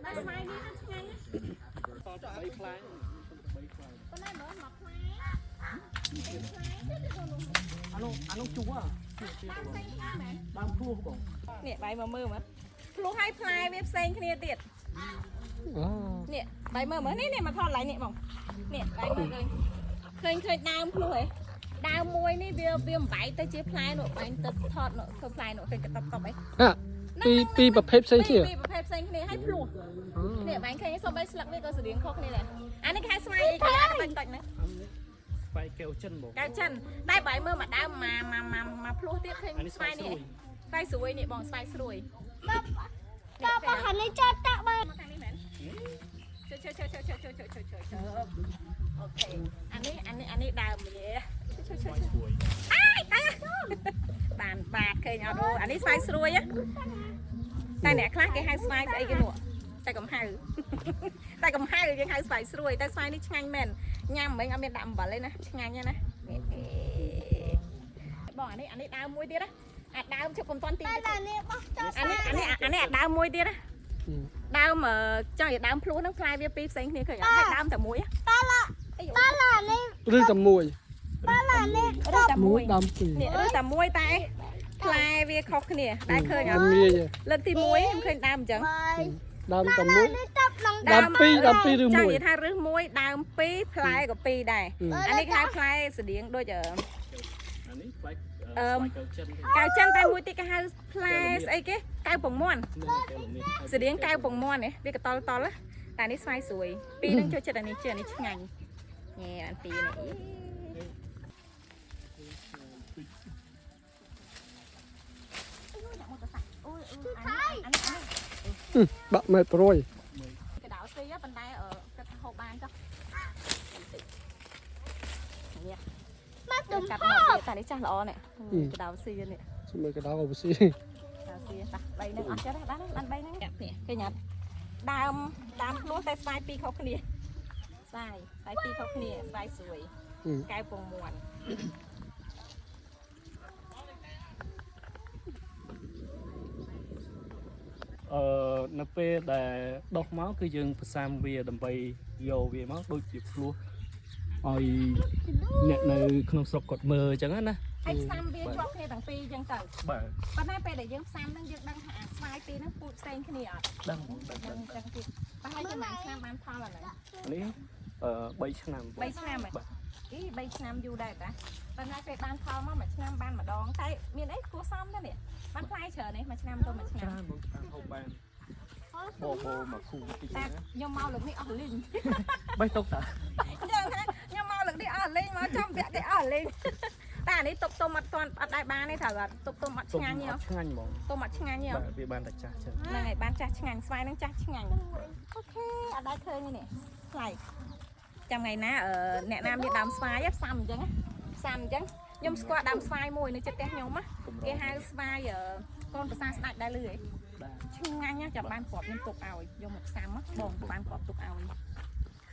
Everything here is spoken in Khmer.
តែស្វាយនេះហ្នឹងឆ្ងាញ់ណា ត3ផ្លែ3ផ្លែ ប៉ុន្តែមើលមួយផ្លែពីរផ្លែទៀតទៅនោះ អានោះអានោះជូរ ដើមផ្សេងគ្នាមែន ដើមភ្លោះបង នេះបាយមកមើលមើលភ្លោះឲ្យផ្លែវាផ្សេងគ្នាទៀត អូ នេះបាយមើលមើលនេះនេះមកថតឡៃនេះបងនេះបាយមើលឃើញឃើញឃើញដើមភ្លោះហ៎ដើមមួយនេះវាវាបំបែកទៅជាផ្លែនោះបាញ់ទឹកថតនោះធ្វើផ្លែនោះឃើញកតបតបអី ហាពីរពីរប្រភេទផ្សេងគ្នា ពីរប្រភេទផ្សេងគ្នាឲ្យភ្លោះនេះបាញ់ឃើញសូម្បីស្លឹកវាក៏ស្តៀងខុសគ្នាដែរអានេះគេហៅស្វាយអីគេអានេះបាញ់តិចណា ស្វាយកែវចិនបង កៅចិនតែបើឲ្យមើលមកដើមមកមកមកមកភ្លោះទៀតឃើញ អានេះ ស្វាយនេះស្វាយស្រួយនេះបងស្វាយស្រួយ តបបហានេះចតតាក់បាន មកខាងនេះមែនជួយជួយជួយជួយជួយជួយជួយជួយអូខេអានេះអានេះអានេះដើមយេជួយជួយជួយ ស្រួយ អាយតាបានបាទឃើញអត់អូអានេះស្វាយស្រួយតែអ្នកខ្លះគេហៅស្វាយស្អីគេនោះតែកំហៅតែកំហៅយើងហៅស្វាយស្រួយតែស្វាយនេះឆ្ងាញ់មែនញ៉ាំមិញអត់មានដាក់អំបិលទេណាឆ្ងាញ់ណាបងអានេះអានេះដើមមួយទៀតណាអាដើមជប់កុំតន់ទី តែឡានេះបោះចោល អានេះអានេះអានេះអាដើមមួយទៀតណាដើមចង់និយាយដើមភ្លោះហ្នឹងផ្លែវាពីរផ្សេងគ្នាឃើញអត់ហើយដើមតែមួយ តាឡាតាឡានេះ ឬតែមួយ តាឡានេះ ឬតែ មួយ មួយ ដើមពីរ នេះឬតែមួយតែផ្លែវាខុសគ្នាតែឃើញអត់ ងាយទេ លើកទី1ខ្ញុំឃើញដើមអញ្ចឹង បាយ ដើមតែមួយ នេះតបឡង ដើមពីរដើមពីរឬ ចង់ មួយ និយាយថារឹសមួយដើមពីរផ្លែក៏ពីរដែរអានេះគេហៅផ្លែស្តៀងដូច អានេះស្វាយស្វាយកែវចិន កៅចិនតែមួយទៀតគេហៅផ្លែស្អីគេកៅពងមាន់ស្តៀងកៅពងមាន់នេះវាកតលតលតែនេះស្វាយស្រួយពីរនឹងចូលចិត្តអានេះជាអានេះឆ្ងាញ់ញ៉ែអានពីរនេះ បាក់ម៉ែត្រ100 កដៅស៊ីប៉ុន្តែគិតថាហូបបានចុះនេះ មកទុំ កាត់ ហូ មក ប តែនេះចាស់ល្អនេះកដៅស៊ីនេះ សុំមើលកដៅក៏ស៊ី កដៅស៊ីតា3នឹងអស់ចិត្តបានបាន3ហ្នឹងនេះឃើញអត់ដើមដើមភ្លោះតែស្វាយពីរខុសគ្នាស្វាយស្វាយពីរខុសគ្នាស្វាយស្រួយកែវពងមាន់ អឺនៅពេលដែលដោះមកគឺយើងផ្សាំវាដើម្បីយកវាមកដូចជាភ្លោះឲ្យអ្នកនៅក្នុងស្រុកគាត់មើលអញ្ចឹងណា ហើយផ្សាំវាជាប់គ្នាទាំងពីរអញ្ចឹងទៅ បាទ ប៉ុន្តែពេលដែលយើងផ្សាំហ្នឹងយើងដឹងថាអាស្វាយពីរហ្នឹងពូជផ្សេងគ្នាអត់ ដឹងដឹង ដឹងអញ្ចឹងទៀតប្រហែលជាមួយឆ្នាំបានផលអាហ្នឹង នេះអឺ3ឆ្នាំ 3ឆ្នាំហ៎អី3ឆ្នាំយូរដែរតាប៉ុន្តែពេលបានផលមកមួយឆ្នាំបានម្ដងតែមានអីគួរសមដែរនេះបានផ្លែច្រើននេះមួយឆ្នាំទៅមួយឆ្នាំ ច្រើនបងច្រើនហូបបានបបោមកគូតិច តែ ណា ខ្ញុំមកលើកនេះអស់លីង បេះតុកតា យ៉ាងថាខ្ញុំមកលើកនេះអស់លីងមកចាំវគ្គគេអស់លីងតែអានេះទុកទុំអត់ទាន់អត់ដែរបានទេត្រូវអត់ទុកទុំអត់ឆ្ងាញ់ទេ ឆ្ងាញ់ហ្មង ទុំអត់ឆ្ងាញ់ទេ បាទវាបានតែចាស់ចឹង ហ្នឹងហើយបានចាស់ឆ្ងាញ់ស្វាយហ្នឹងចាស់ឆ្ងាញ់អូខេអត់ដែរឃើញទេនេះថ្លៃចាំថ្ងៃណាអ្នកណាមានដើមស្វាយផ្សំអញ្ចឹងផ្សំអញ្ចឹងខ្ញុំស្គាល់ដើមស្វាយមួយនៅជិតផ្ទះខ្ញុំណាគេហៅស្វាយកូនប្រសាស្ដាច់ដែរលឺហី បាទ ឆ្ងាញ់ណាចាំបានគ្រាប់ខ្ញុំទុកឲ្យយកមកផ្សាំបងបានគ្រាប់ទុកឲ្យ